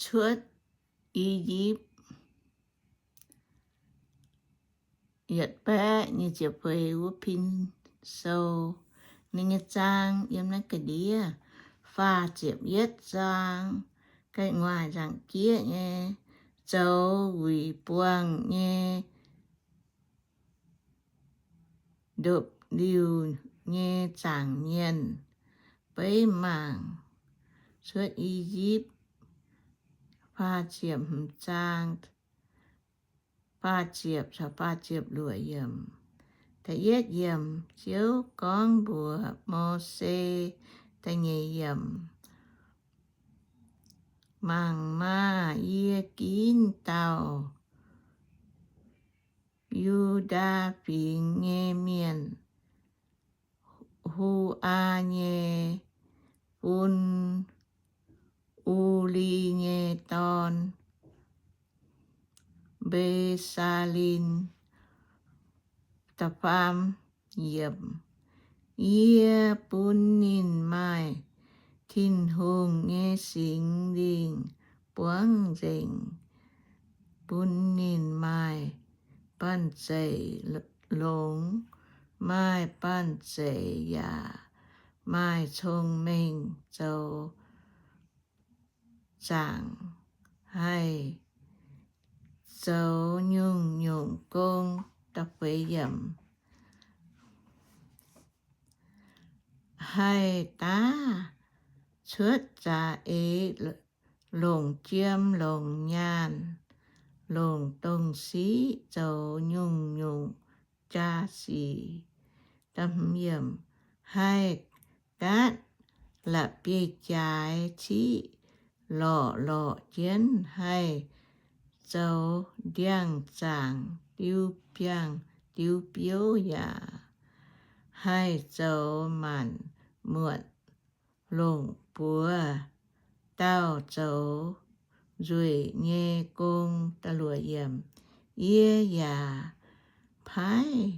cuotv I^yipv yietc baeqv nyic ziepc feix wuov pin sou. Ninh nyei zaang yiem naaiv ga'ndiev faah ziepc yietv zaang, ga'nguaaic nzaangc jieqv nyei, zoux wuic buangh nyei, ndopv-liuh nyei zaangc mienh beiv mangc. Cuotv I^yipv faah ziepc hmz zaang, faah ziepc caux faah ziepc luoqc yiemc. Da'yietv yiemc, Ziouv gorngv mbuox Mose. Da'nyeic yiemc, Mangc maah! Yie ginv dauh Yu^ndaa Fingx nyei mienh, Hu^aa nyei, bun U^li nyei dorn, Mbe^saa^lin. Da'faam yiemc, Yie bun ninh maaih Tin-Hungh nyei Singx Lingh buangv nzengc, bun ninh maaih banh zeic longx, maaih banh zeic yaac maaih cong-mengh zoux zaangc, haih zoux nyungc-nyungc gong. Haih daav cuotv za'eix, longc jiem, longc nyaanh, longc dongh siqv zoux nyungc-nyungc jaa-sic. Haih gaatv la'bieiv-jaaix ciqv lorqc lorqc jienv, haih zoux ndiangx-zaangc diuv biangh diuv biouv yaac haih zoux maanc muotc longc buoz dauh zoux nzueic nyei gong. Yie yaac paaiv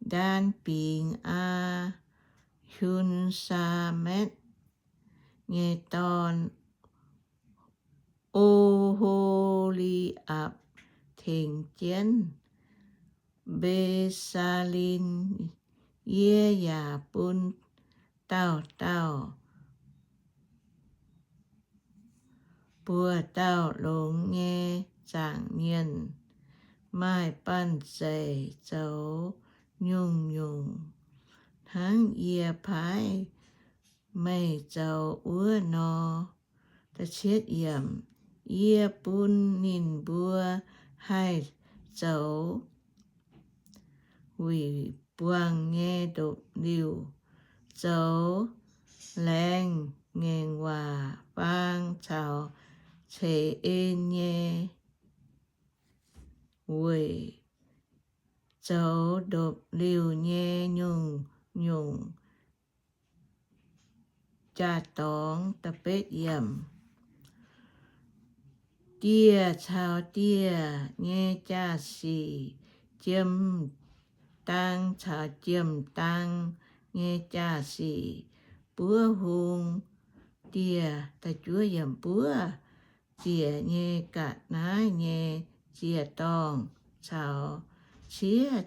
Ndaan Bingx Aa^hun^saa^metv nyei dorn, O^ho^li^apc, tengx jienv Mbe^saa^lin. Yie yaac bun dauh dauh buoz-dauh longx nyei zaangc mienh maaih banh zeic zoux nyungc-nyungc hnangv yie paaiv meih zoux wuov nor. Yie bun ninh mbuo haih zoux wuic buangh nyei ndopv-liuh, zoux laengz ngaengc waac faang caux ceix en nyei weic, zoux ndopv-liuh nyei nyungc-nyungc jaa-dorngx. Dieh caux dieh nyei jaa-sic, jiem-dang caux jiem-dang nyei jaa-sic, buov hung dieh, buov ziec nyei ga'naaiv nyei ziec-dorngh caux ciev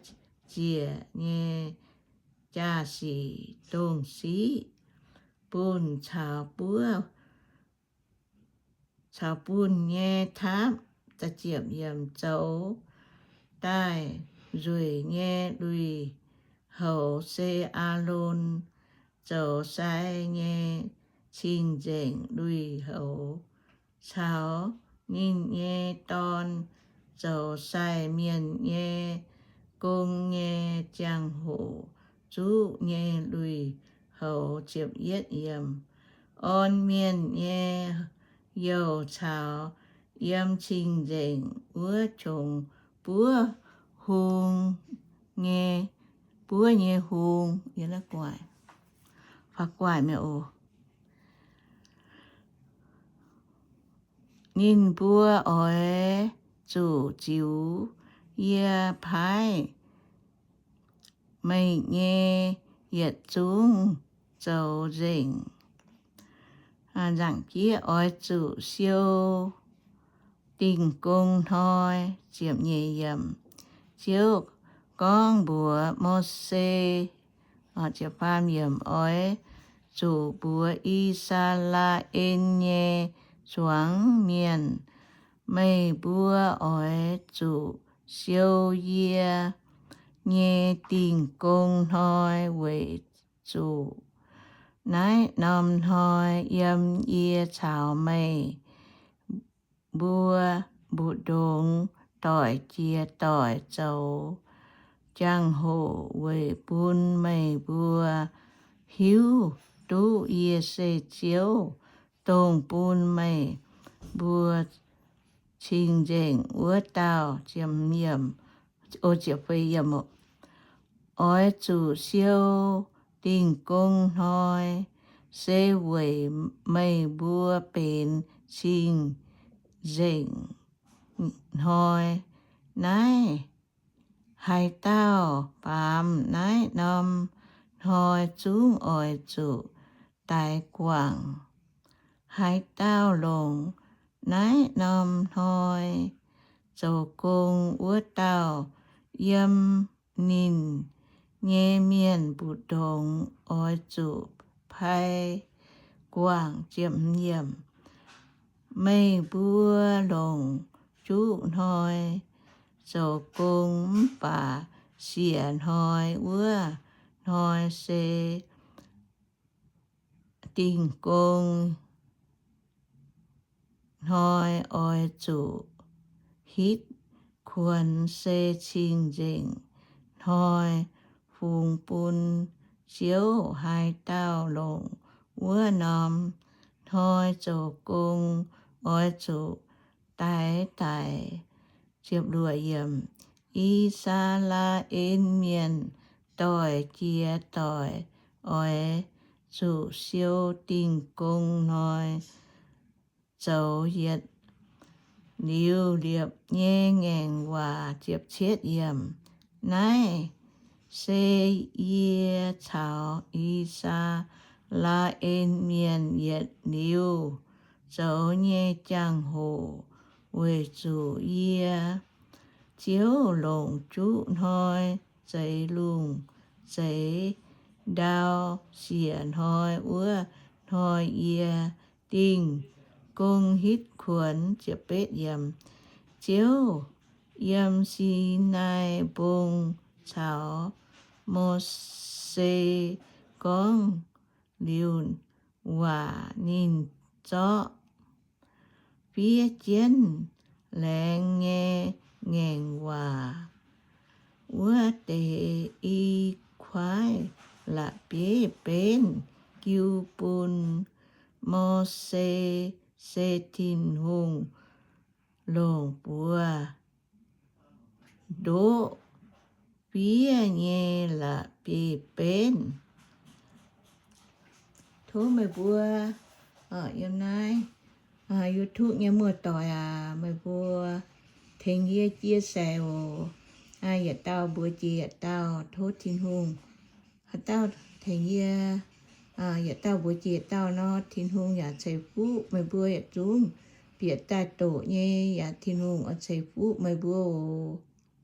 ziec nyei jaa-sic, dongh siqv bunh caux buov caux bunh nyei taapv. Zoux daaih nzueic nyei lui-houx se Aalon zoux sai nyei cing-nzengc lui-houx, caux ninh nyei dorn zoux sai mienh nyei gong nyei ziangh hoc zuqv nyei lui-houx. Orn mienh nyei youh caux yiem cing-nzengc wuov qongx buov hung nyei, buov nyei hung. Ninh mbuo oix zuqc ziux yie paaiv meih nyei yietc zungv zoux nzengc. Nzaangc jieqv oix zuqc siou Dingh Gong Hnoi. Ziouv gorngv mbuox Mose, oix zuqc mbuox I^saa^laa^en nyei zuangx mienh, meih mbuo oix zuqc siou yie nyei Dingh Gong Hnoi weic zuqc naaiv norm hnoi yiem yie caux meih mbuo mbu'ndongx doic jiex doic zoux jangx-hoc weic bun meih mbuo hiuv duqv yie se Ziouv, dongh bun meih mbuo cing-nzengc wuov dauh. Oix zuqc siou Dingh Gong Hnoi se weic meih mbuo benx cing-nzengc hnoi. Naaiv haaix dauh baamz naaiv norm hnoi zungv oix zuqc daix guangc. Haaix dauh longc naaiv norm hnoi zoux gong, wuov dauh yiem ninh nyei mienh mbu'ndongx oix zuqc pai guangc. Meih mbuo longc juqv hnoi zoux gong mv baac siec hnoi wuov hnoi se Dingh Gong Hnoi oix zuqc hitv kuonx, se cing-nzengc hnoi fungx bun Ziouv. Haaix dauh longc wuov norm hnoi zoux gong oix zuqc daix daic. I^saa^laa^en Mienh doic jiex doic oix zuqc siou Dingh Gong Hnoi zoux yietc liuz liepc nyei ngaengc waac. Naaiv se yie caux I^saa^laa^en Mienh yietc liuz zoux nyei jangx-hoc weic zuqc yie, Ziouv, longc juqv hnoi zeix lungh zeix ndau. Siec hnoi wuov hnoi yie Dingh Gong hitv kuonx. Ziouv yiem Sinaai Mbong caux Mose gorngv liuz waac, ninh zorqv fiev jienv laengz nyei ngaengc waac wuov deix i kuaaiv la'bieiv-benv jiu bun Mose, se Tin-Hungh longc buoz-ndoqv fiev nyei la'bieiv-benv. Tov meih mbuo yiem naaiv YouTube nyei muoz-doic aac, meih mbuo tengx yie chia sẻ oc. Yietc dauh mbuox jiex yietc dauh. Tov Tin-Hungh, haaix dauh tengx yie, yietc dauh mbuox jiex yietc dauh nor, Tin-Hungh yaac ceix fuqv meih mbuo yietc zungv. Bieqc daaih doqc nyei yaac Tin-Hungh oix ceix fuqv meih mbuo oc.